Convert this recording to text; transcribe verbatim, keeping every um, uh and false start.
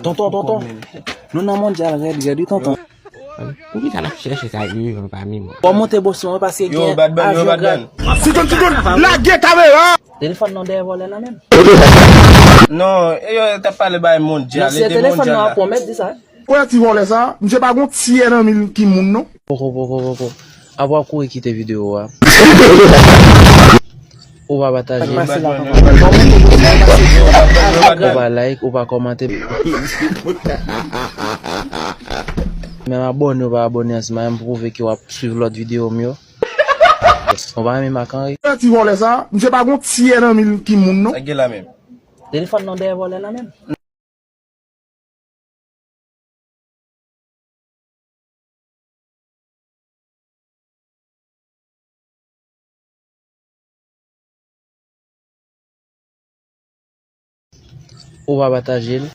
Tonton, tonton. Nou nan mondyal rèd, rèd, wi, tonton. Poukisa n ap chèche sa, wi, pami mwen? Bon, monte bòs mwen, paske gen avyon grad. Siton, siton, lage kamera! Telefòn nan dèyè vòlè nan men m. Non, e yo t ap pale bay mondyal, ede mondyal la. Mesye, telefòn nan an pwomèt, di sa. Wè ti vòlè sa, misye pa gon tiyè nan men l ki moun non. Poko, poko, poko. Apa w ap kouri kite videyo a. Ou pa pataje. Ou pa like, ou pa kòmante. Menm abòne ou pa abòne ansanm, m pwouve ke w ap swiv lòt videyo m yo. Ou pa renmen Marc Henry? Ti vòlè sa, misye pa gon tiyè nan men l ki moun non. Sa gen la menm? Telefòn nan dèyè vòlè nan men m. Ou pa pataje l.